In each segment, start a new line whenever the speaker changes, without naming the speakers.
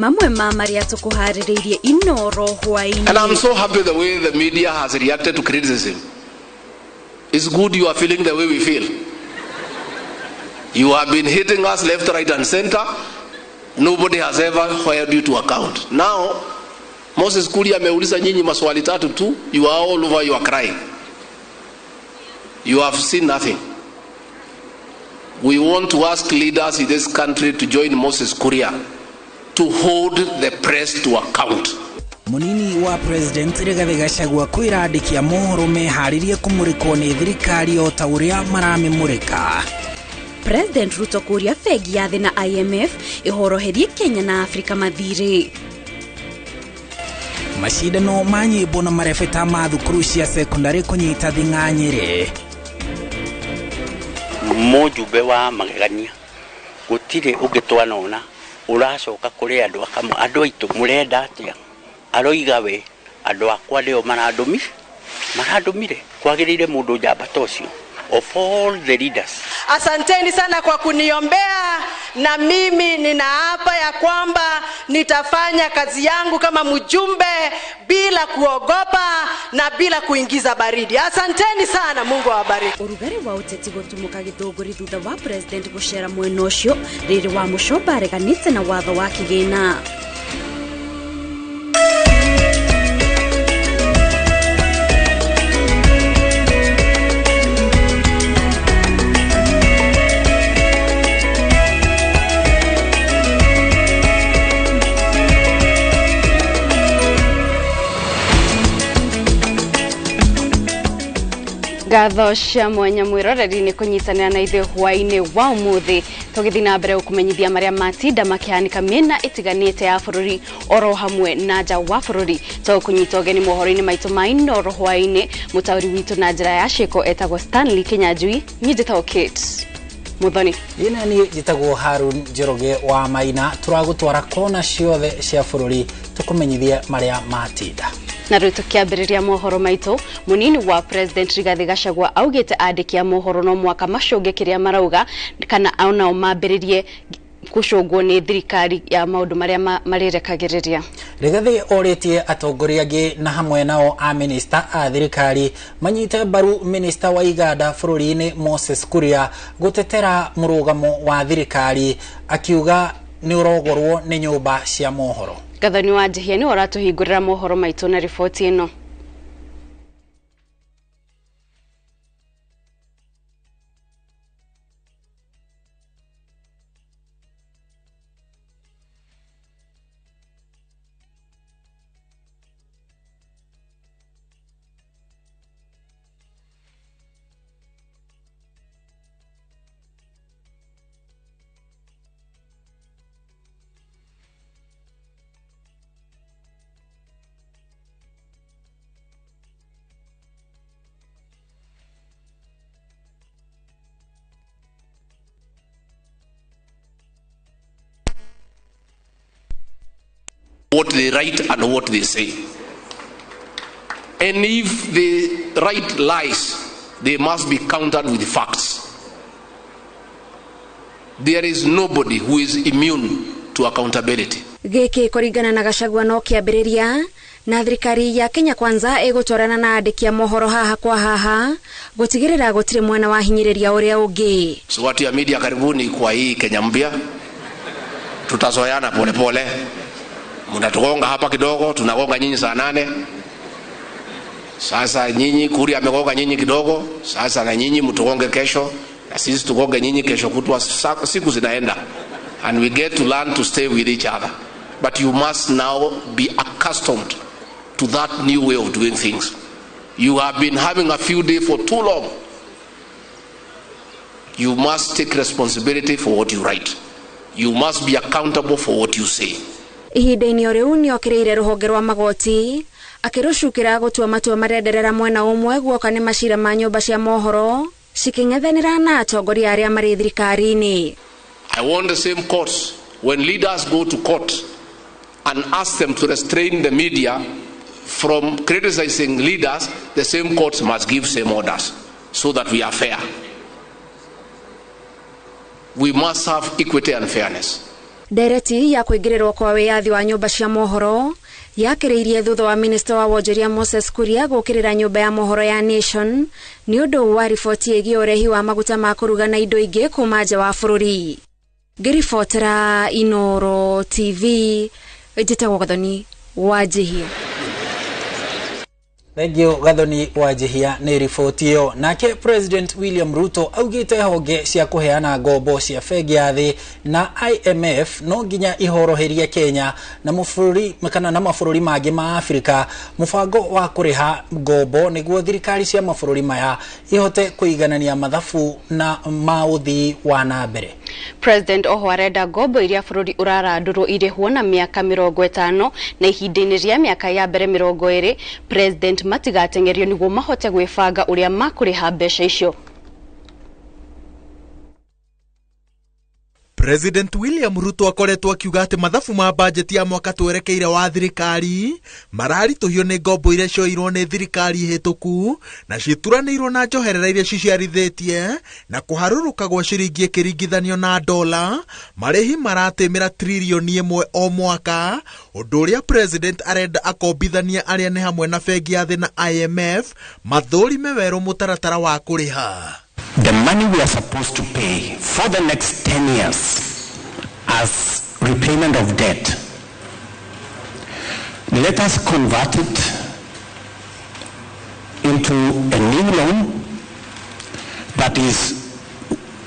Mamwe ma maria tukuharĩrĩirie Inoro hwaĩ-inĩ.
And I'm so happy the way the media has reacted to criticism. It's good you are feeling the way we feel. You have been hitting us left, right and center. Nobody has ever held you to account. Now, Moses Kuria ameuliza nyinyi maswali tatu tu, you are all over, you are crying. You have seen nothing. We want to ask leaders in this country to join Moses Kuria to hold the press to account.
Munini wa President Rigathi Gachagua kwĩra andĩki a mohoro meharĩrie kũmũrĩkwo nĩ thirikari o ta ũrĩa maramĩmũrĩka.
President Ruto kũria bengi ya thĩ na IMF ĩhoroherie Kenya na Afrika mathirĩ.
Macindano ma nyĩmbo na marebeta ma thukuru cia sekondari kũnyita thing'a Nyĩrĩ.
Mũjumbe wa magegania gũtirĩ ũngĩ twanona ũracoka kũrĩ andũ akamwe, andũ aitũ mũrenda atĩa? Aroiga we andũ akwa nĩo marandũmire. Kwagĩrĩire mũndũ njamba ta ũcio of all the leaders.
Asanteni sana kwa kuniombea, na mimi ninaapa ya kwamba nitafanya kazi yangu kama mjumbe bila kuogopa na bila kuingiza baridi. Asanteni sana, Mungu awabariki.
Urugari wa uteti gutumuka githunguri thutha wa president gucera mwena ucio riri wa mucomba areganite na watho wa kigina. Ngatho cia mwanya mwiroreri ni kunyitanira na ithuĩ hwaĩ-inĩ wa ũmũthĩ tũgĩthiĩ na mbere gũkũmenyithia marĩa matinda makĩhanĩka mĩena ĩtiganĩte ya bũrũri oro hamwe na nja wa bũrũri. Tũkũnyita ũgeni mohoro-inĩ maitũ ma Inoro hwaĩ-inĩ. Mũtaũri witũ na njĩra ya ciĩko etagwo Stanley Kinyanjui, niĩ njĩtagwo Kate Muthoni.
Ĩna niĩ njĩtagwo Harun Njoroge wa Maina. Tũragũtwara kona ciothe cia bũrũri tũkũmenyithie marĩa matinda.
Na rĩu tũkĩambĩrĩria mohoro maitũ, munini wa President Rigathi Gachagua augĩte andĩki a mohoro no mwaka macũnge kĩrĩa marauga kana onao mambĩrĩrie gũcũngwo nĩ thirikari ya maũndũ marĩa marĩrekagĩrĩria.
Rigathi orĩtie atongoria angĩ na hamwe nao a minista a thirikari manyite mbaru minista wa iganda bũrũri-inĩ Moses Kuria gũtetera mũrũgamo wa thirikari, akiuga nĩ ũrogorwo nĩ nyũmba cia mohoro.
Gathoni wa Njihia nĩ ũratũhingũrĩra mohoro maitũ na riboti ĩno.
What they write and what they say. And if they write lies, they must be countered with facts. There is nobody who is immune to accountability.
Gĩkĩ kũringana na Gachagua no kĩambĩrĩria na thirikari ya Kenya Kwanza ĩgũtwarana na andĩki a mohoro haha kwa haha gũtigĩrĩra gũtirĩ mwena wa hinyĩrĩria ũrĩa ũngĩ.
So watu ya media, karibuni kwa hii Kenya mpya. Tutazoeana pole pole. Mnatugonga hapa kidogo, tunagonga nyinyi saa 8. Sasa nyinyi Kuria amegonga nyinyi kidogo, sasa na nyinyi mtugonge kesho, na sisi tugonge nyinyi kesho kutwa. Siku zinaenda. And we get to learn to stay with each other. But you must now be accustomed to that new way of doing things. You have been having a few days for too long. You must take responsibility for what you write. You must be accountable for what you say.
Ihinda-inĩ o rĩu nĩokĩrĩire rũhonge rwa magoti akĩrũcukĩra gũtua matua marenderera mwena ũmwe guoka nĩ macira ma nyũmba cia mohoro cikĩng'ethanĩra na atongoria arĩa marĩ thirikari-inĩ.
I want the same courts. When leaders go to court and ask them to restrain the media from criticizing leaders, the same courts must give same orders so that we are fair. We must have equity and fairness.
Ndereti ya kũingĩrĩrwo kwa wĩyathi wa nyũmba cia mohoro yakĩrĩirie thutha wa minista wa wonjoria Moses Kuria gũkĩrĩra nyũmba ya mohoro ya Nation nĩ ũndũ wa riboti ĩgiĩ ũrehi wa maguta ma kũruga na indo ingĩ kuma nja wa bũrũri. Ngĩribotera Inoro TV, njĩtagwo Gathoni Wanjihia.
Thengiũ Gathoni Wanjihia nĩ riboti ĩyo. Nake President William Ruto augĩte honge cia kũheana ngombo cia bengi ya thĩ na IMF no nginya ihoroherie Kenya na mabũrũri kana na mabũrũri mangĩ ma Afrika mũbango wa kũrĩha ngombo nĩguo thirikari cia mabũrũri maya ihote kũiganania mathabu na ma ũthii wa na mbere.
President oho arenda ngombo iria bũrũri ũrarandũrwo irĩhwo na mĩaka 50 na ihinda-inĩ rĩa mĩaka ya mbere 20 President matigateng'erio nĩguo mahote gwĩbanga ũrĩa makũrĩha mbeca icio.
President William Ruto akoretwo akiuga atĩ mathabu ma bajeti ya mwaka twerekeire wa thirikari mararitũhio nĩ ngombo iria cioirwo nĩ thirikari hĩtũku na cituranĩirwo na njoherera iria ciciarithĩtie na kũharũrũka gwa ciringi ĩkĩringithanio na dola. Marĩhi maratĩmĩra tririoni 1 o mwaka, ũndũ ũrĩa president arenda akombithania arĩa nĩ hamwe na bengi ya thĩ na IMF mathũrime werũ mũtaratara wa kũrĩha.
The money we are supposed to pay for the next 10 years as repayment of debt, let us convert it into a new loan that is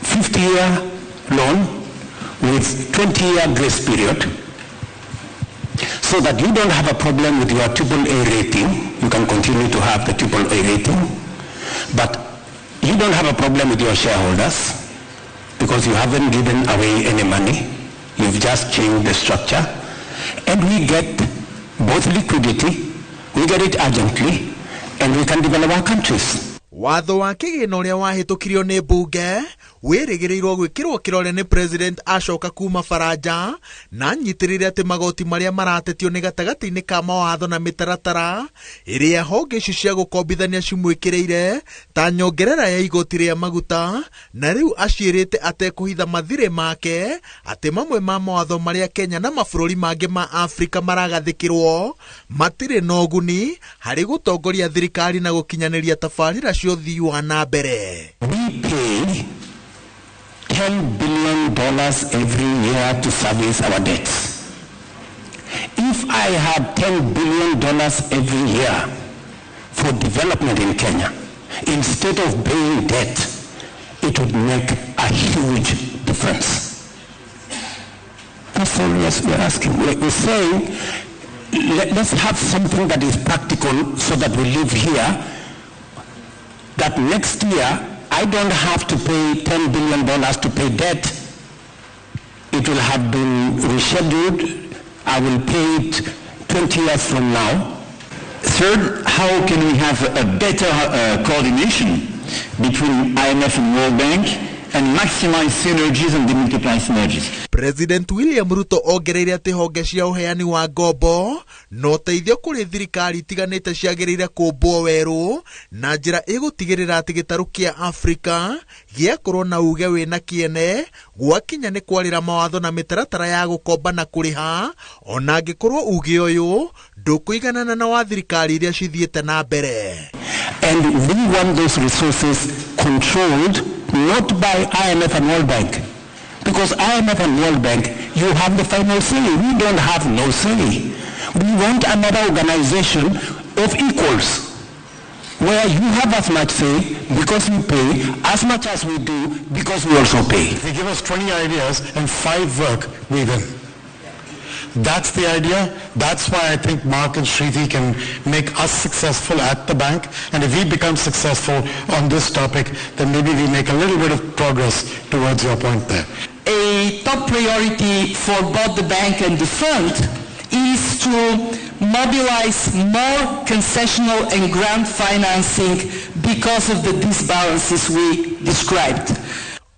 50-year loan with 20-year grace period, so that you don't have a problem with your AAA rating. You can continue to have the AAA rating, but you don't have a problem with your shareholders because you haven't given away any money. You've just changed the structure. And we get both liquidity, we get it urgently, and we can develop our countries.
Watho wa kĩgĩna ũrĩa wahĩtũkirio nĩ mbunge wĩrĩgĩrĩirwo gwĩkĩrwo kĩrore nĩ president acoka kuma Faranja na anyitĩrĩire atĩ magoti marĩa maratetio nĩ gatagatĩ-inĩ ka mawatho na mĩtaratara ĩrĩa honge ici cia gũkombithania cimwĩkĩrĩire ta nyongerera ya igoti rĩa maguta, na rĩu aciĩrĩte atekũhitha mathirĩ make atĩ mamwe ma mawatho marĩa Kenya na mabũrũri mangĩ ma Afrika maragathĩkĩrwo matirĩ na ũguni harĩ gũtongoria thirikari na gũkinyanĩria tabarĩra cia ũthii wa na mbere.
We pay $10 billion every year to service our debts. If I had $10 billion every year for development in Kenya, instead of paying debt, it would make a huge difference. That's all we're asking. We're saying, let's have something that is practical so that we live here, that next year I don't have to pay $10 billion to pay debt. It will have been rescheduled. I will pay it 20 years from now.
Third, how can we have a better coordination between IMF and World Bank and maximize synergies and demultiply synergies?
President William Ruto ongereire atĩ honge cia ũheani wa ngombo na ũteithio kũrĩ thirikari itiganĩte ciagĩrĩire kũmbwo werũ na njĩra ĩgũtigĩrĩra atĩ gĩtarũ kĩa Afrika gĩakorwo na uge wĩna kĩene gwakinya nĩ kwarĩra mawatho na mĩtaratara ya gũkomba na kũrĩha, ona angĩkorwo uge ũyũ ndũkũiganana na wa thirikari iria cithiĩte na mbere.
And we want those resources controlled not by IMF and World Bank. Because IMF and World Bank, you have the final say. We don't have no say. We want another organization of equals, where you have as much say because you pay, as much as we do because we also pay.
If you give us 20 ideas and 5 work, we win. That's the idea. That's why I think Mark and Shriti can make us successful at the bank. And if we become successful on this topic, then maybe we make a little bit of progress towards your point there.
A top priority for both the bank and the fund is to mobilize more concessional and grant financing because of the disbalances we described.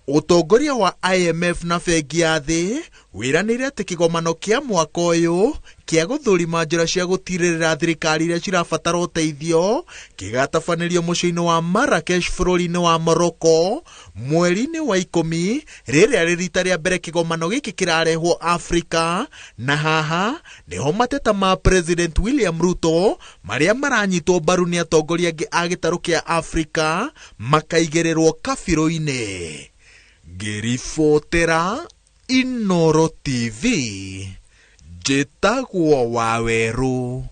Ũtongoria wa IMF na bengi ya thĩ Wĩranĩire atĩ kĩgomano kĩa mwaka ũyũ kĩa gũthũrima njĩra cia gũtirĩrĩra thirikari iria cirabatara ũteithio kĩgatabanĩrio mũciĩ-inĩ wa Marrakesh bũrũri-inĩ wa Morocco mweri-inĩ wa 10, rĩrĩa rĩ rita rĩa mbere kĩgomano gĩkĩ kĩrarehwo Afrika, na haha nĩho mateta ma President William Ruto marĩa maranyitwo mbaru nĩ atongoria angĩ a gĩtarũ kĩa Afrika makaigĩrĩrwo kabirũ-inĩ. Ngĩribotera Inoro TV, njĩtagwo Wawerũ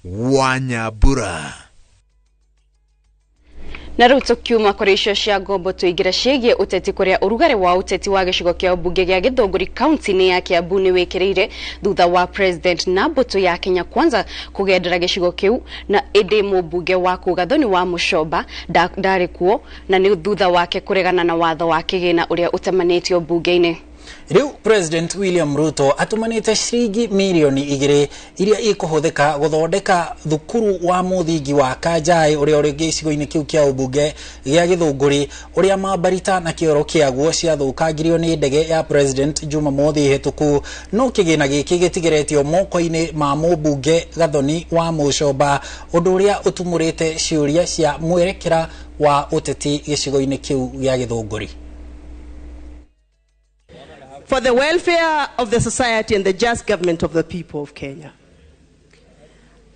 wa Nyambura.
Na rĩu tũkiuma kũrĩ icio cia ngombo tũingĩra ciĩgiĩ ũteti, kũrĩa ũrugarĩ wa ũteti wa gĩcigo kĩa ũmbunge gĩa Gĩthũngũri kaunti-inĩ ya Kiambu nĩ wĩkĩrĩire thutha wa president na mbũtũ ya Kenya Kwanza kũgendera gĩcigo kĩu, na ĩndĩ mũmbunge wa kũu Gathoni wa Mũcomba ndarĩ kuo, na nĩ thutha wake kũregana na watho wa kĩgĩna ũrĩa ũtemanĩtio mbunge-inĩ.
Rĩu President William Ruto atũmanĩte ciringi mirioni 2 iria ikũhũthĩka gũthondeka thukuru wa mũthingi wa Kanjai ũrĩa ũrĩ gĩcigo-inĩ kĩu kĩa ũmbunge gĩa Gĩthũngũri, ũrĩa mambarita na kĩoro kĩaguo ciathũkangirio nĩ ndege ya President Jumamothi hĩtũku. No kĩgĩna gĩkĩ gĩtigeretio moko-inĩ ma mũmbunge Gathoni wa Mũcomba, ũndũ ũrĩa ũtumũrĩte ciũria cia mwerekera wa ũteti gĩcigo-inĩ kĩu gĩa Gĩthũngũri.
For the welfare of the society and the just government of the people of Kenya,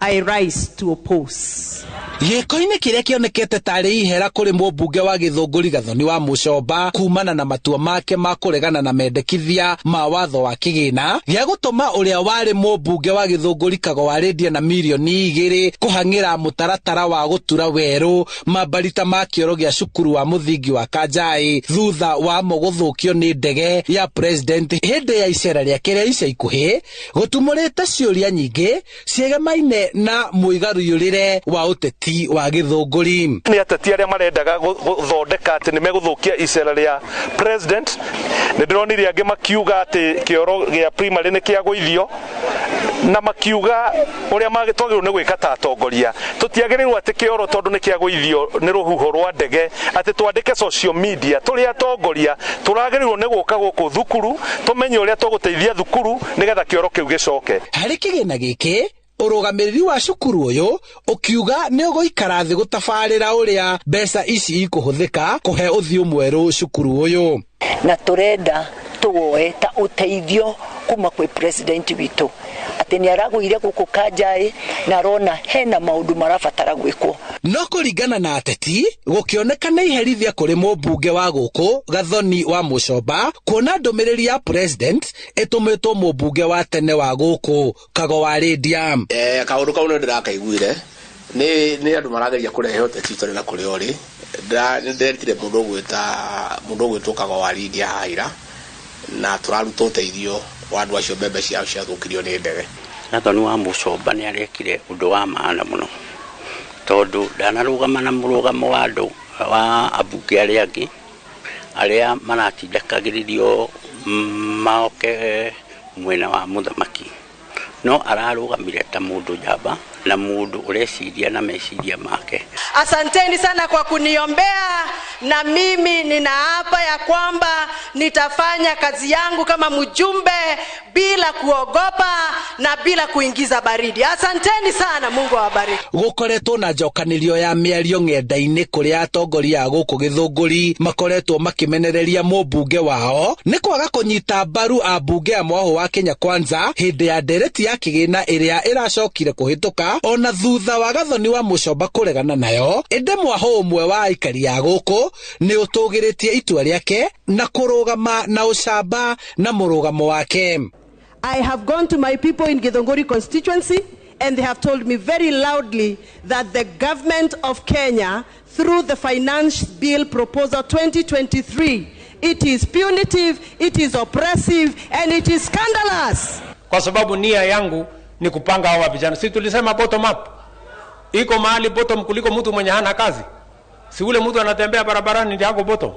I rise to oppose.
Gĩko-inĩ kĩrĩa kĩonekete tarĩ ihera kũrĩ mũmbunge wa Gĩthũngũri Gathoni wa Mũcomba kumana na matua make ma kũregana na mendekithia ma watho wa kĩgĩna gĩa gũtũma ũrĩa warĩ mũmbunge wa Gĩthũngũri Kago wa Rĩndia na mirioni 2 kũhang'ĩra mũtaratara wa gũtura werũ mambarita ma kĩoro gĩa cukuru wa mũthingi wa Kanjai thutha wamo gũthũkio nĩ ndege ya president hĩndĩ ya icera rĩake rĩa ica ikuhĩ, gũtumũrĩte ciũria nyingĩ ciegemaine na mũigarũrĩre wa ũteti wa Gĩthũngũri.
Nĩ ateti arĩa marendaga gũthondeka atĩ nĩ megũthũkia icera rĩa president. Nĩ ndĩronire angĩ makiuga atĩ kĩoro gĩa primary nĩ kĩagũithio, na makiuga ũrĩa twagĩrĩirwo nĩ gwĩka ta atongoria, tũtiagĩrĩirwo atĩ kĩoro tondũ nĩ kĩagũithio nĩ rũhuho rwa ndege atĩ twandĩke social media. Tũrĩ atongoria tũragĩrĩirwo nĩ gũka gũkũ thukuru tũmenye ũrĩa tũgũteithia thukuru nĩgetha kĩoro kĩu gĩcoke.
Harĩ kĩgĩna gĩkĩ, ũrũgamĩrĩri wa cukuru ũyũ ũkiuga nĩ ũgũikara thĩ gũtabarĩra ũrĩa mbeca ici ikũhũthĩka kũhe ũthiũ mwerũ cukuru ũyũ.
Na tũrenda tũwoe ta ũteithio kuma kwĩ president witũ atĩ nĩ aragũire gũkũ Kanjai na arona hena maũndũ marabatara gwĩkwo.
No kũringana na ateti, gũkĩoneka nĩ iherithia kũrĩ mũmbunge wa gũkũ Gathoni wa Mũcomba kuona ndũmĩrĩri ya president ĩtũmĩtwo mũmbunge wa tene wa gũkũ Kago wa Rĩndia.
Kaũndũ kau nĩ ndĩrakaiguire nĩ andũ marageria kũrehe ũteti ũtarĩ na kũrĩa ũrĩ. Nĩ ndĩretire mũndũ ũgwĩtwo Kago wa Rĩndia haha ira, na tũraruta ũteithio wa andũ acio mbembe ciao ciathũkirio nĩ ndege.
Gathoni wa Mũcomba nĩ arekire ũndũ wa maana mũno, tondũ ndanarũgama na mũrũgamo wa andũ wa ambunge arĩa angĩ arĩa maratindĩkagĩrĩrio moke mwena wa mũthamaki, no ararũgamire ta mũndũ njamba na mũndũ ũreciria na meciria make.
Asanteni sana kwa kuniombea, na mimi ninaapa ya kwamba nitafanya kazi yangu kama mjumbe bila kuogopa na bila kuingiza baridi. Asanteni sana, Mungu awabariki.
Gũkoretwo na njokanĩrio ya mĩario ng'enda-inĩ kũrĩa atongoria a gũkũ Gĩthũngũri makoretwo makĩmenereria mũmbunge wao nĩ kwaga kũnyita mbaru ambunge a mwahũ wa Kenya Kwanza hĩndĩ ya ndereti ya kĩgĩna ĩrĩa ĩracokire kũhĩtũka ona thutha wa Gathoni wa Mũcomba kũregana nayo. Ĩndĩ mwahũ ũmwe wa aikari a gũkũ nĩ ũtũgĩrĩtie itua rĩake na kũrũgama na ũcamba na mũrũgamo wake.
I have gone to my people in Githunguri constituency and they have told me very loudly that the government of Kenya, through the Finance Bill Proposal 2023, it is punitive, it is oppressive, and it is scandalous.
Kwa sababu nia yangu ni kupanga hawa vijana. Si tulisema bottom up? Iko mahali bottom kuliko mtu mwenye hana kazi. Si ule mtu anatembea barabarani ndiye ako bottom.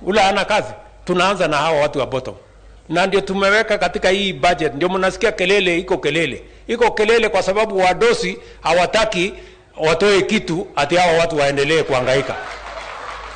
Ule hana kazi. Tunaanza na hawa watu wa bottom. Na ndio tumeweka katika hii budget. Ndio mnasikia kelele, iko kelele. Iko kelele kwa sababu wadosi hawataki watoe kitu ati hawa watu waendelee kuhangaika.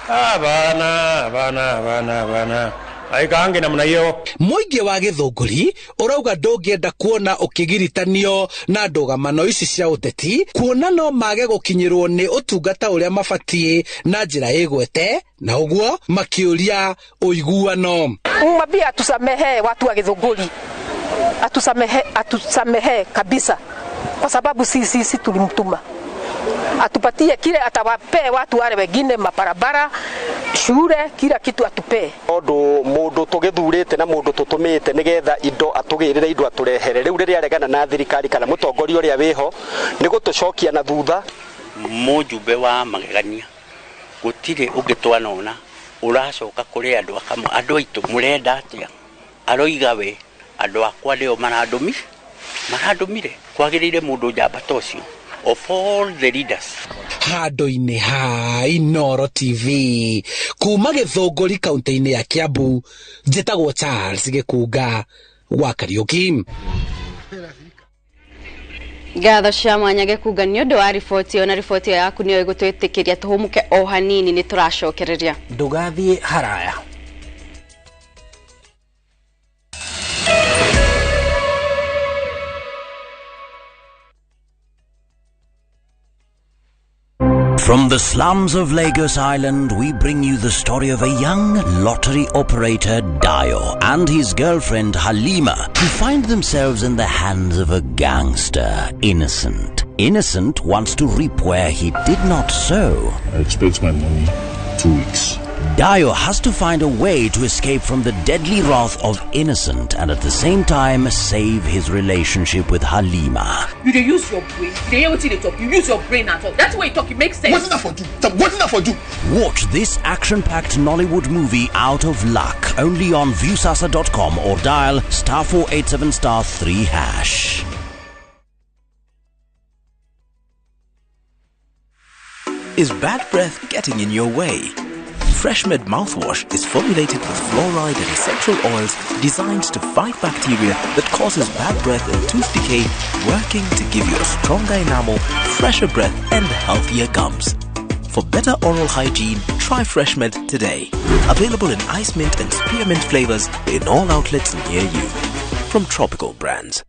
Ah, bana, bana, bana, bana. Haikaangi namna hiyo.
Mũingĩ wa Gĩthũngũri ũrauga ndũngĩenda kuona ũkĩgiritanio na ndũgamano ici cia ũteti, kuona no mage gũkinyĩrwo nĩ ũtungata ũrĩa mabatiĩ na njĩra ĩgwete, na ũguo makĩũria ũiguano.
Mwambie atusamehe watu wa Githunguri, atusamehe, atusamehe kabisa, kwa sababu sisi tulimtuma atupatie kile atawapee watu wale wengine, mabarabara, shule, kila kitu atupee.
Tondu mundu tugithurite na mundu tutumite nigetha indo atugirire indo aturehere riu riria aregana na thirikari kana mutongoria uria wiho ni gutucokia na thutha.
Mujumbe wa magegania gutire ungi twanona uracoka kuri andu akamwe andu aitu murenda atia aroiga we andu akwa nio marandumire kwagirire mundu njamba ta ucio of all the leaders.
Handũ-inĩ ha Inooro TV kuma Gĩthũngũri kaunti-inĩ ya Kiambu, njĩtagwo Charles Gĩkunga wa Kariũki.
Ngatho cia mwanya Gĩkunga nĩ ũndũ wa riboti ĩyo, na riboti ĩyo yaku nĩyo ĩgũtwĩtĩkĩria tũhũmũke o hanini, nĩ tũracokereria.
Ndũgathiĩ haraya.
From the slums of Lagos Island, we bring you the story of a young lottery operator, Dio, and his girlfriend, Halima, who find themselves in the hands of a gangster, Innocent. Innocent wants to reap where he did not sow.
I expect my money 2 weeks.
Dio has to find a way to escape from the deadly wrath of Innocent and at the same time save his relationship with Halima.
You dey use your brain. You dey hear wetin they talk. You use your brain and talk. That's why you talk. It makes sense.
What's that for you? What's that for you?
Watch this action-packed Nollywood movie Out of Luck only on Viusasa.com or dial *487*3#.
Is bad breath getting in your way? FreshMed mouthwash is formulated with fluoride and essential oils designed to fight bacteria that causes bad breath and tooth decay, working to give you a stronger enamel, fresher breath and healthier gums. For better oral hygiene, try FreshMed today. Available in ice mint and spearmint flavors in all outlets near you. From Tropical Brands.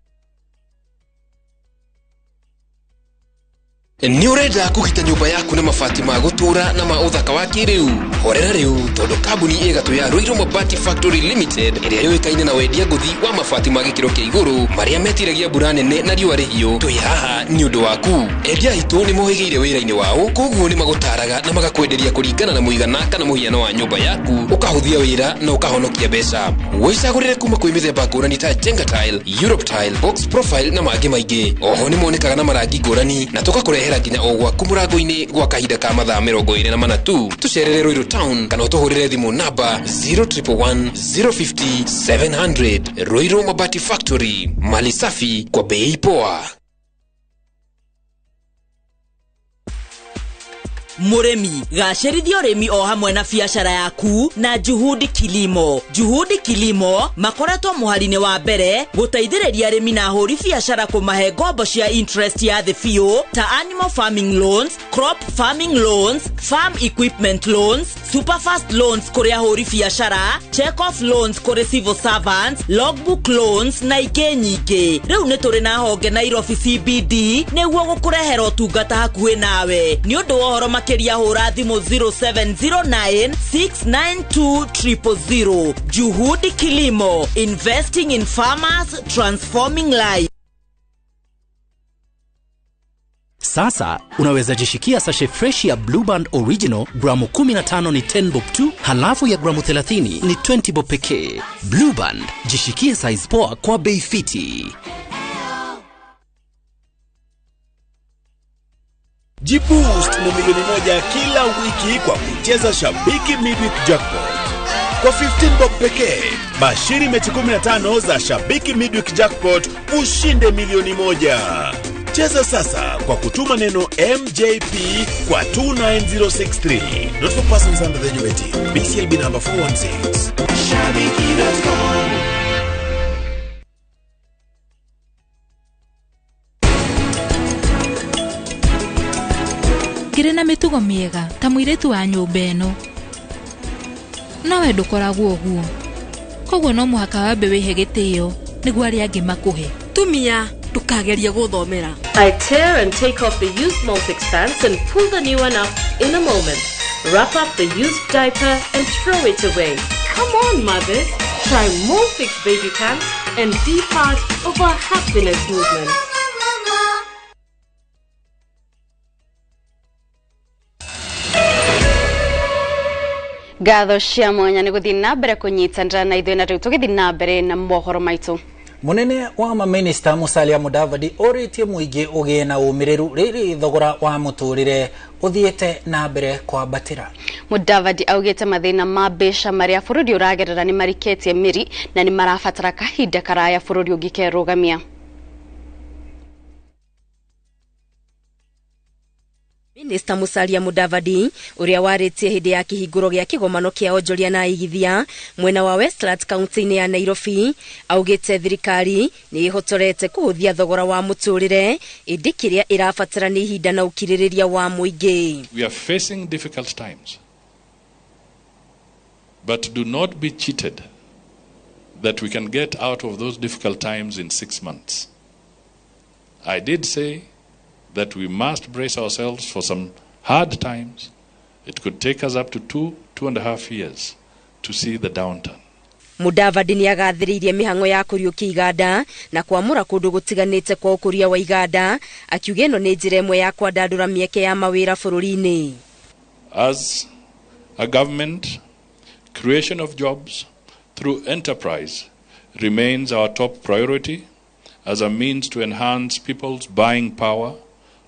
Nĩ ũrenda kũgita nyũmba yaku na mabati ma gũtũũra na ma ũthaka wa kĩrĩu? Horera rĩu tondũ kambuni ĩ gatũ ya Ruiru Mabati Factory Limited ĩrĩa yũĩkaine na wendia ngũthi wa mabati ma gĩkĩro kĩa igũrũ marĩa metiragia mbura nene na riũa rĩhiũ, twĩ haha nĩ ũndũ waku. Endia aitũ nĩ mohĩgĩire wĩra-inĩ wao, koguo nĩ magũtaraga na magakwenderia kũringana na mũigana kana mũhiano wa nyũmba yaku, ũkahũthia wĩra na ũkahonokia mbeca. Wĩcagũrĩre kuma kwĩ mĩthemba ngũrani ta Jenga Tile, Europe Tile, Box Profile na mangĩ maingĩ. Oho nĩ monekaga na marangi ngũrani na tũgakũrehera nginya o gwaku mũrango-inĩ gwa kahinda ka mathaa 24 tu. Tũcerere Ruiru Town kana ũtũhũrĩre thimũ namba 0111 050 700. Ruiru Mabati Factory, mali safi kwa bei poa.
Mũrĩmi, gacĩrithia ũrĩmi o hamwe na biacara yaku na Juhudi Kilimo. Juhudi Kilimo makoretwo mũhari-inĩ wa mbere gũteithĩrĩria arĩmi na ahũri biacara kũmahe ngombo cia interest ya thĩ biũ ta animal farming loans, crop farming loans, farm equipment loans, superfast loans kũrĩ ahũri biacara, check off loans kũrĩ civil servants, logbook loans na ingĩ nyingĩ. Rĩu nĩ tũrĩ na honge Nairobi CBD nĩguo gũkũrehera ũtungata hakuhĩ nawe. Nĩ ũndũ wa ũhoro makĩria hũra thimũ 0709 692 000. Juhudi Kilimo, investing in farmers, transforming lives.
Sasa unaweza jishikia sachet fresh ya Blue Band Original gramu 15 ni 10 bob tu, halafu ya gramu 30 ni 20 bob pekee. Blue Band, jishikie size poa kwa bei fiti.
Jiboost na milioni 1 kila wiki kwa kucheza Shabiki Midweek Jackpot. Kwa 15 bob pekee, bashiri mechi 15 za Shabiki Midweek Jackpot ushinde milioni 1. Cheza sasa kwa kutuma neno MJP kwa 29063. Not for persons under the age of 18. BCLB number 416.
Shabiki.com.
Ngĩrĩ na mĩtugo mĩega ta mũirĩtu wa nyũmba ĩno. Nowe ndũkoragwo ũguo.
Koguo no mũhaka wambe wĩhe gĩtĩo nĩguo arĩa angĩ makũhe.
Tumia ndukagerie gũthomera.
I tear and take off the used Molfix pants and pull the new one up in a moment. Wrap up the used diaper and throw it away. Come on, mothers. Try Molfix baby pants and be part of our happiness movement.
Ngatho cia mwanya nĩ gũthiĩ na mbere kũnyitanĩra na ithuĩ na rĩu tũgĩthiĩ na mbere na mohoro maitũ.
Munene wa maminista Musalia Mudavadi orĩtie mũingĩ ũgĩe na ũmĩrĩru rĩrĩ thogora wa mũtũrĩre ũthiĩte na mbere kwambatĩra.
Mudavadi augĩte mathĩna ma mbeca marĩa bũrũri ũragerera nĩ marikĩtie mĩri na nĩ marabatara kahinda karaya bũrũri ũngĩkerũgamia.
Minista Musalia Mudavadi uria warĩtie hĩndĩ ya kĩhingũro gĩa kĩgomano kĩa onjoria na aigithia mwena wa Westlands kaunti-inĩ ya Nairobi augĩte thirikari nĩ ĩhotorete kũhũthia thogora wa mũtũrĩre ĩndĩ kĩrĩa ĩrabatara nĩ ihinda na ũkirĩrĩria wa mũingĩ.
We are facing difficult times, but do not be cheated that we can get out of those difficult times in 6 months. I did say that we must brace ourselves for some hard times. It could take us up to 2.5 years to see the downturn.
Mudavadi nĩ agathĩrĩirie mĩhang'o ya kũriũkia iganda na kwamũra kũndũ gũtiganĩte kwa ũkũria wa iganda, akiuga ĩno nĩ njĩra ĩmwe ya kwandandũra mĩeke ya mawĩra bũrũri-inĩ.
As a government, creation of jobs through enterprise remains our top priority as a means to enhance people's buying power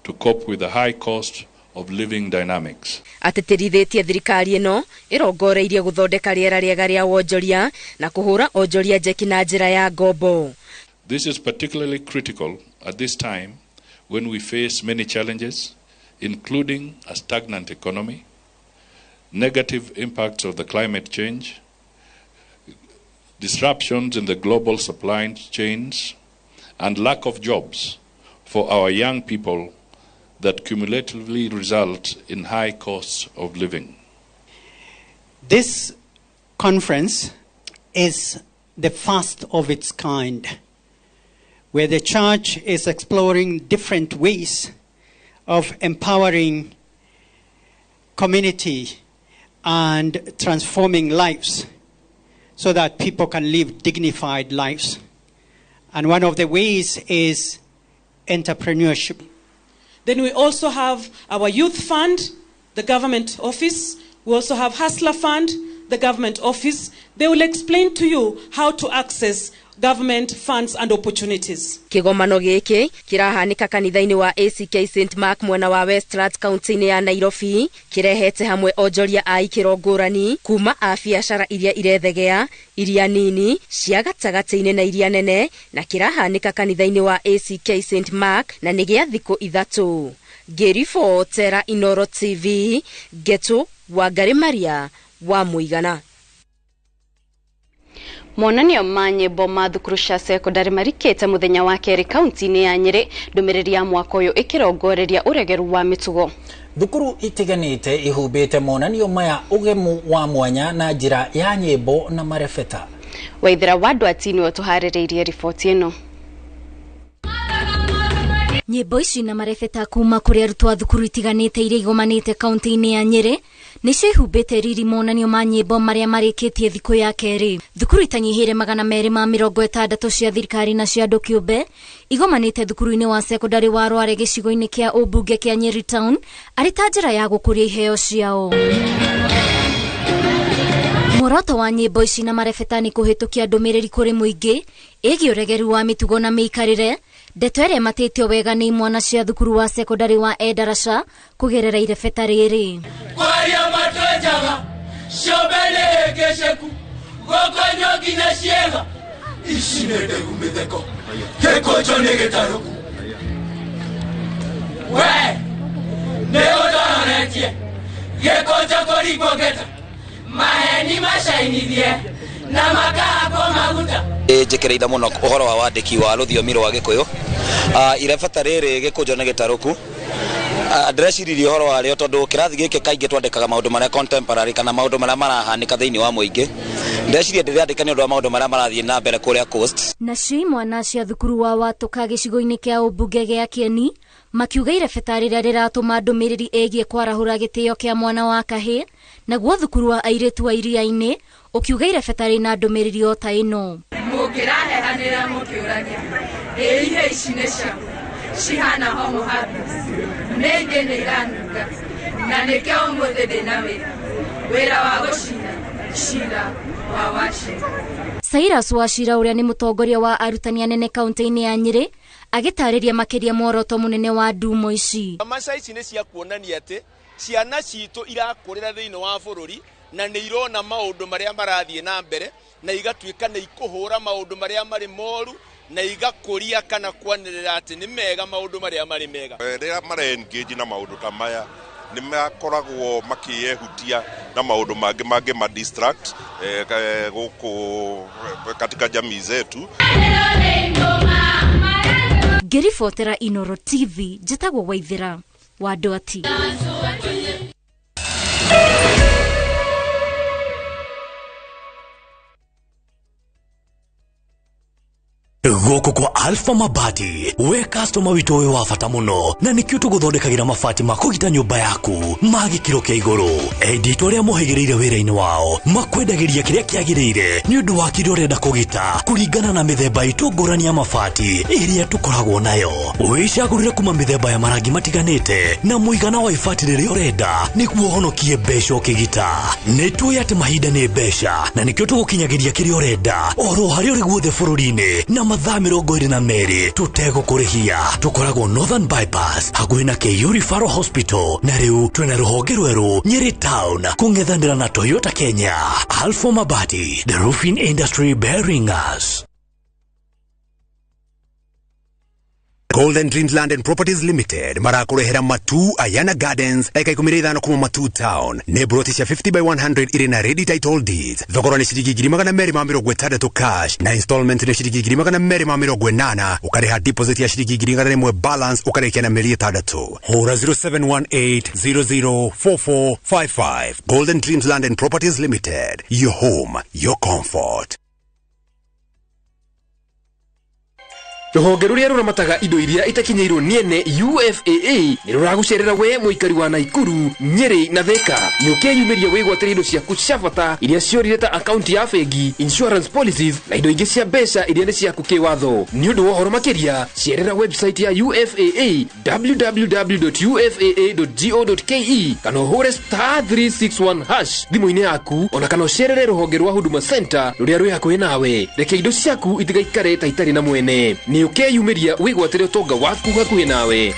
to cope with the high cost of living dynamics.
Atĩtĩrithĩtie thirikari ĩno ĩrongoreirie gũthondeka rĩera rĩega rĩa wonjoria na kũhũra onjoria njeki na njĩra ya ngombo.
This is particularly critical at this time when we face many challenges, including a stagnant economy, negative impacts of the climate change, disruptions in the global supply chains, and lack of jobs for our young people that cumulatively result in high costs of living.
This conference is the first of its kind, where the church is exploring different ways of empowering community and transforming lives so that people can live dignified lives. And one of the ways is entrepreneurship.
Then we also have our youth fund, the government office. We also have Hustler Fund, the government office. They will explain to you how to access government funds and opportunities.
Kĩgomano gĩkĩ kĩrahanĩka kanitha-inĩ wa ACK St Mark mwena wa Westlands kaunti-inĩ ya Nairobi, kĩrehete hamwe onjoria a ikĩro ngũrani kuma a biacara iria irethegea, iria nini, cia gatagatĩ-inĩ na iria nene, na kĩrahanĩka kanitha-inĩ wa ACK St Mark na nĩ gĩa thikũ 3. Ngĩribotera Inoro TV, Getu Wangari Maria wa Mũigana.
Monanio ma nyĩmbo ma thukuru cia sekondari marikĩte mũthenya wa kerĩ kaunti-inĩ ya Nyĩrĩ, ndũmĩrĩri ya mwaka ũyũ ĩkĩrongoreria ũregeru wa mĩtugo.
Thukuru itiganĩte ihumbĩte monanio maya ũgemu wa mwanya na njĩra ya nyĩmbo na marebeta.
Waithera wa Ndwati nĩwe ũtũharĩrĩirie riboti ĩno.
Nyĩmbo ici na marebeta kuma kũrĩ arutwo a thukuru itiganĩte iria igomanĩte kaunti-inĩ ya Nyĩrĩ nĩcio ihumbĩte riri monanio ma nyĩmbo marĩa marĩkĩtie thikũ ya kerĩ. Thukuru itanyihĩire 260 cia thirikari na cia andũ kĩũmbe igomanĩte thukuru-inĩ wa sekondari wa Rware gĩcigo-inĩ kĩa ũmbunge kĩa Nyeri Town arĩ ta njĩra ya gũkũria iheo ciao. Muoroto wa nyĩmbo ici na marebeta nĩ kũhĩtũkia ndũmĩrĩri kũrĩ mũingĩ ĩgiĩ ũregeru wa mĩtugo na mĩikarĩre, ndeto ĩrĩa ĩmatĩtio wega nĩ imwana cia thukuru wa sekondari wa Endarasha kũgerera irebeta rĩrĩ.
Kwaria matwenjaga ciombe nĩ hĩngĩcĩku gũkonywo nginya ciĩga ici nĩ ndegu mĩtheko gĩkũnjo nĩ gĩtarũku we nĩ ũndororetie gĩkũnjo kũringwo ngeta maheni macainithie na makahakwo maguta.
Njĩkĩrĩire mũno ũhoro wa wandĩki wa rũthiomi rwa Gĩkũyũ. Irebeta rĩrĩ gĩkũnjo nĩ gĩtarũku. Ndĩreciririe ũhoro warĩo tondũ kĩrathi gĩkĩ kaingĩ twandĩkaga maũndũ marĩa contemporary kana maũndũ marĩa marahanĩka thĩinĩ wa mũingĩ, Ndeciria ndĩrandĩka nĩ ũndũ wa maũndũ marĩa marathiĩ na mbere kũrĩa Coast.
Nacio imwana cia thukuru wa Watũka gĩcigo-inĩ kĩa ũmbunge gĩa Kĩeni makiuga irebeta rĩrĩa rĩratũma ndũmĩrĩri ĩgiĩ kwarahũra gĩtĩo kĩa mwana wa kahĩĩ, naguo thukuru wa airĩtu wa Iria-inĩ ũkiuga irebeta rĩna ndũmĩrĩri o ta ĩno.
Mũkĩrahehanĩra mũkĩũragia ĩ ihe ici nĩ ciaku cihana homo habilis, nĩ ingĩ nĩ iranunga na nĩkĩo ũmũthĩ ndĩna wĩra, wĩra wa gũcina cira wa Wachira.
Cyrus Wachira ũrĩa nĩ mũtongoria wa arutani anene kaunti-inĩ ya Nyĩrĩ agĩtarĩria makĩria muoroto mũnene wa ndumo ici.
Tamasha ici nĩ cia kuonania atĩ ciana citũ irakũrĩra thĩinĩ wa bũrũri na nĩ irona maũndũ marĩa marathiĩ na mbere na igatuĩka nĩ ikũhũra maũndũ marĩa marĩ moru na igakũria kana kwanĩrĩra atĩ nĩ mega maũndũ marĩa marĩ mega.
Rĩrĩa mara engage na maũndũ ta maya nĩ makoragwo makĩehutia na maũndũ mangĩ mangĩ ma distract gũkũ katika jamii zetu.
Ngĩribotera Inoro TV, njĩtagwo Waithera wa Ndwati.
Gũkũ kwa Alpha Mabati, we customer witũ wĩ wa bata mũno na nĩkĩo tũgũthondekagĩra mabati ma kũgita nyũmba yaku ma gĩkĩro kĩa igũrũ. Endia itũ arĩa mohĩgĩrĩire wĩra-inĩ wao makwendagĩria kĩrĩa kĩagĩrĩire nĩ ũndũ wa kĩrĩa ũrenda kũgita kũringana na mĩthemba itũ ngũrani ya mabati ĩrĩa tũkoragwo nayo. Wĩcagũrĩre kuma mĩthemba ya marangi matiganĩte na mũigana wa ibati rĩrĩa ũrenda nĩguo ũhonokie mbeca ũkĩgita. Nĩ tũĩ atĩ mahinda nĩ mbeca na nĩkĩo tũgũkinyagĩria kĩrĩa ũrenda oro harĩa ũrĩ guothe bũrũri-inĩ na mathaa 22 tũtegũkũrĩhia. Tũkoragwo Northern Bypass hakuhĩ na KU Referral Hospital na rĩu twĩna rũhonge rwerũ Nyeri Town kũng'ethanĩra na Toyota Kenya. Alpha Mabati, the roofing industry bearing us.
Golden Dreams Land and Properties Limited marakũrehera Matu Ayana Gardens eka 15 kuma Matu Town. Nĩ broti cia 50 by 100 irĩ na ready title deeds. Thogora nĩ ciringi 260 cash na installment nĩ ciringi 280, ũkarĩha deposit ya ciringi 100 balance ũkarĩkia na mĩeri 6. Hũra 0718004455. Golden Dreams Land and Properties Limited, your home, your comfort.
Rũhonge rũrĩa rũramataga indo iria itakinyĩirwo nĩ ene UFAA nĩ rũragũcerera we mũikari wa Naikuru, Nyeri na Thika. Nĩ ũkeyumĩria wĩgwatĩre indo ciaku cia bata iria ciorire ta akaunti ya bengi, insurance policies na indo ingĩ cia mbeca iria nĩ ciaku kĩwatho. Nĩ ũndũ wa ũhoro makĩria, cerera website ya UFAA www.ufaa.go.ke kana ũhũre *361# thimũ-inĩ yaku, ona kana ũcerere rũhonge rwa Huduma Center rũrĩa rwĩ hakuhĩ nawe. Reke indo ciaku itigaikare ta itarĩ na mwene. Nĩ ũkeyumĩria wĩgwatĩre ũtonga waku hakuhĩ nawe.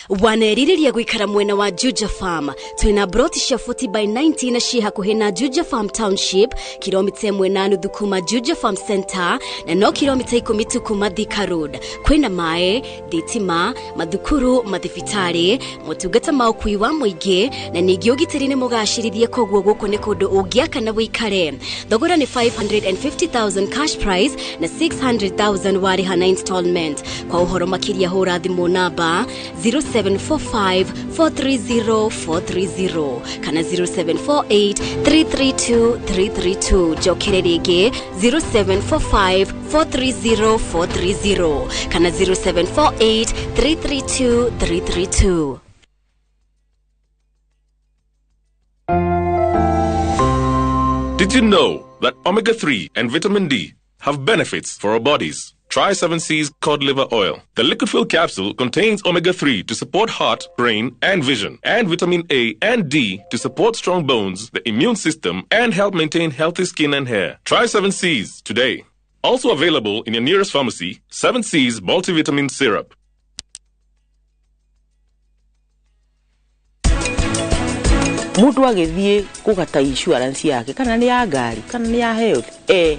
Wanerirĩria gũikara mwena wa Juja Farm. Twĩna broti cia 40 by 90 na ciĩ hakuhĩ na Juja Farm Township, kilomita 1.5 kuma Juja Farm Center na no kilomita 10 tu kuma Thika Road. Kwĩna maĩ, thitima, mathukuru, mathibitarĩ, motungata ma ũkui wa mũingĩ na ningĩ ũgitĩri nĩ mũgacĩrithie, koguo gũkũ nĩ kũndũ ũngĩaka na wĩikare. Thogora nĩ 550,000 cash price na 600,000 warĩha na installment. Kwa ũhoro makĩria hũra thimũ namba 0745 430 430 kana 0748 332 332. Njokere rĩngĩ 0745 430 430 kana 0748 332 332.
Did you know that omega-3 and vitamin D have benefits for our bodies? Try 7C's cod liver oil. The liquid fill capsule contains omega-3 to support heart, brain, and vision, and vitamin A and D to support strong bones, the immune system, and help maintain healthy skin and hair. Try 7C's today. Also available in your nearest pharmacy, 7C's multivitamin syrup.
Mundu agithie kugata insurance yake kana ni ya ngari kana ni ya health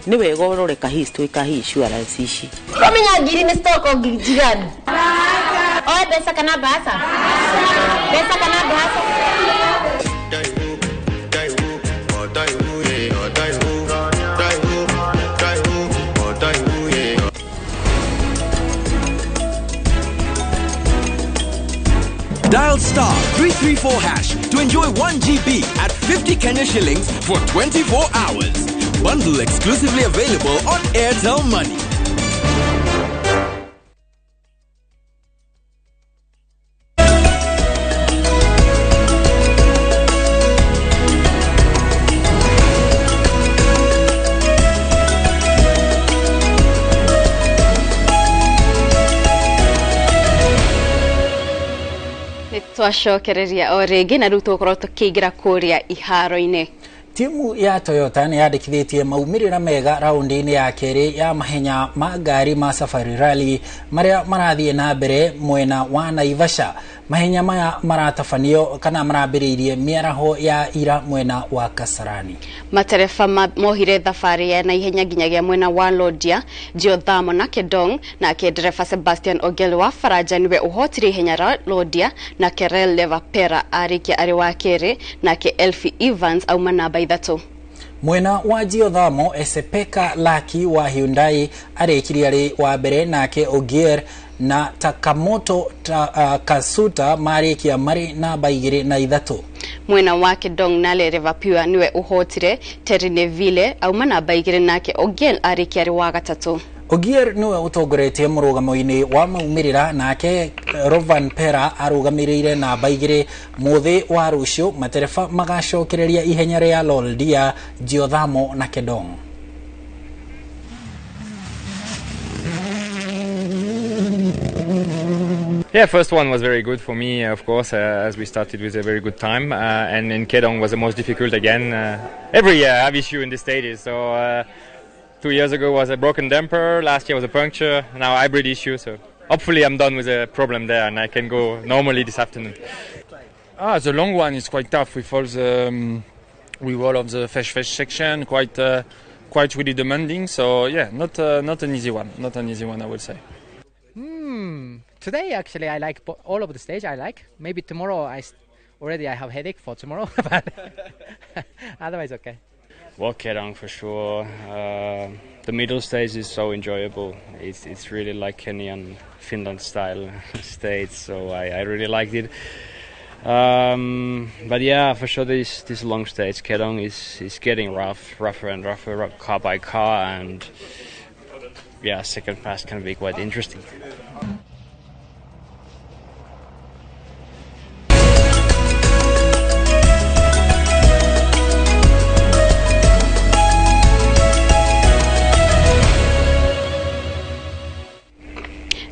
ni wega urore ka history ka insurance ici.
Uramenya ngiri ni stock ngiri njiganu. Oe mbeca kana mbaca? Mbeca kana mbaca?
Dial
Dial star 334 hash to enjoy 1 GB at 50 Kenya shillings for 24 hours. Bundle exclusively available on Airtel Money.
Twacokereria o rĩngĩ na rĩu tũgũkorwo tũkĩingĩra kũrĩa iharo-inĩ.
Timu ya Toyota nĩ yandĩkithĩtie maumĩrĩra mega raundi-inĩ ya kerĩ ya mahenya ma ngari ma Safari Rally marĩa marathiĩ na mbere mwena wa Naivasha. Mahenya maya maratabanio kana marambĩrĩirie mĩaraho ya ira mwena wa Kasarani.
Matereba mohire thabarĩ ya naihenya nginyagia mwena wa Lodwar, Giodhamo na Kedong, nake ndereba Sebastian Ogel wa Faranja niwe ũhotire ihenya ra Lodwar, na Kerel Levapera arĩkia arĩ wa kerĩ, nake Elfie Evans auma namba 3.
Mwena wa Giodhamo, Esepeka Laki wa Hyundai arĩkirie arĩ wa mbere, nake Ogier na Takamoto Kasuta marĩkia marĩ namba 2 na 3.
Mwena wa Kedong nale Revapua niwe ũhotire, Terry Neville auma namba 2 nake Ogier arĩkia arĩ wa 3.
Ogier niwe ũtongoretie mũrũgamo-inĩ wa maumĩrĩra, nake Rovan Pera arũgamĩrĩire namba 2. Mũthĩ wa rũciũ matereba magacokereria ihenya rĩa Loldia, Giodhamo na Kedong.
Yeah, first one was very good for me, of course, as we started with a very good time. And in Kedong was the most difficult again. Every year I have issue in the stages. So 2 years ago was a broken damper, last year was a puncture, now hybrid issue. So hopefully I'm done with the problem there and I can go normally this afternoon.
The long one is quite tough with all the with all of the fresh section, quite really demanding. So yeah, not an easy one, not an easy one, I would say.
Today actually I like all of the stage. I like. Maybe tomorrow I have headache for tomorrow, but otherwise okay.
Well, Kedong for sure. The middle stage is so enjoyable. It's really like Kenyan Finland style stage, so I really liked it. But yeah, for sure this long stage Kedong is getting rougher and rougher, car by car, and yeah, second pass can be quite interesting.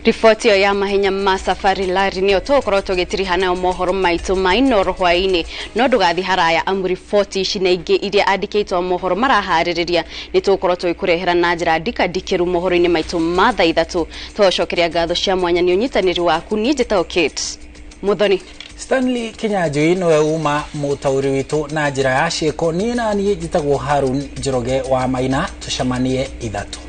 Riboti ĩyo ya mahenya ma Safari Rally nĩyo tũgũkorwo tũgĩtiriha nayo mohoro maitũ ma Inooro hwaĩ-inĩ, no ndũgathiĩ haraya amu riboti ici na ingĩ iria andĩkĩtwo mohoro maraharĩrĩria nĩ tũgũkorwo tũgĩkũrehera na njĩra ndikandikĩru mohoro-inĩ maitũ ma thaa 3. Tũgacokeria ngatho cia mwanya nĩ ũnyitanĩri waku. Niĩ njĩtagwo Kate Muthoni.
Stanley Kinyanjui niwe uma mũtaũri witũ na njĩra ya ciĩko. Niĩ na niĩ njĩtagwo Harun Njoroge wa Maina. Tũcemanie 3.